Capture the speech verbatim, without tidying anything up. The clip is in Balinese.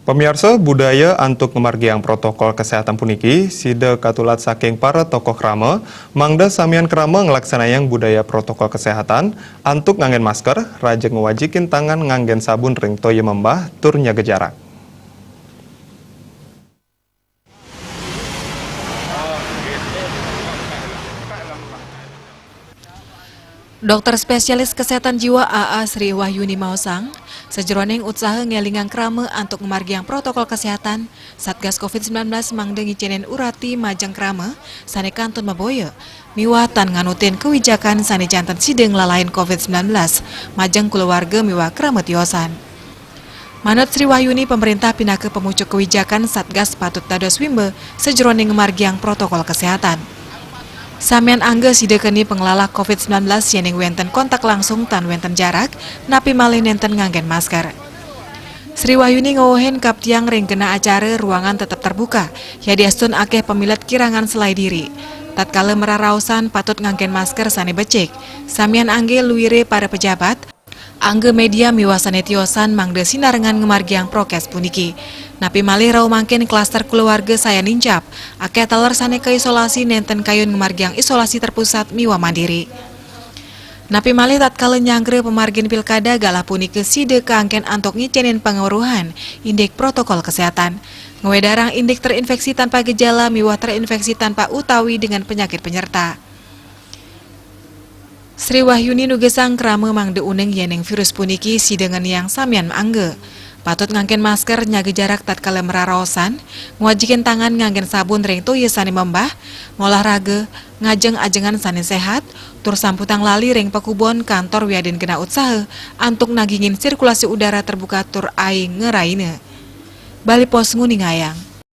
Pamiarsa, budaya antuk ngamargiang protokol kesehatan puniki sida katulat saking para tokoh krama, mangda samian krama nglaksanayang budaya protokol kesehatan antuk nganggen masker, raja ngwajikin tangan nganggen sabun ring toya membah, tur nyaga jarak. Dokter spesialis kesehatan jiwa A A Sri Wahyuni maosang, sajeroning utsaha ngelingang krama antuk ngamargiang protokol kesehatan, Satgas covid sembilan belas mangda ngicenin urati majeng krama sane kantun maboya, miwah tan nganutin kewijakan sane janten sida nglalain covid sembilan belas majeng kulawarga miwah krama tiosan. Manut Sri Wahyuni, pemerintah pinaka pemucuk kewijakan Satgas patut dados wimba sajeroning ngamargiang protokol kesehatan. Samian angga sida keni panglala covid sembilan belas yening wenten kontak langsung tan wenten jarak, napi malih nenten nganggen masker. Sri Wahyuni ngwewehin kaptiang ring genah acara ruangan tetep terbuka, yadiastun akeh pamilet kirangan selai diri. Tatkala mararaosan patut nganggen masker sane becik, samian angga luire para pejabat, angga media miwah sane tiosan mangda sinarengan ngamargiang prokes puniki. Napi malih rauh mangkin klaster kulawarga sayan nincap, akeh taler sane kaisolasi nenten kayun ngamargiang isolasi terpusat miwah mandiri. Napi malih tatkala nyanggra pamargin pilkada galah punika sida kaanggen antuk ngicenin pangaweruhan indik protokol kesehatan, ngwedarang indik terinfeksi tanpa gejala miwah terinfeksi tanpa utawi dengan penyakit penyerta. Sri Wahyuni nugesang krama mangda uning yening virus puniki sida ngeniang samian angga. Patut nganggen masker, nyaga jarak tatkala mararaosan, ngwajikin tangan nganggen sabun ring toya sane membah, ngolahraga, ngajeng ajengan sane sehat, tur samputang lali ring pakubon, kantor wiadin genah utsaha antuk nagingin sirkulasi udara terbuka tur ai ngeraina. Bali Pos nguningayang.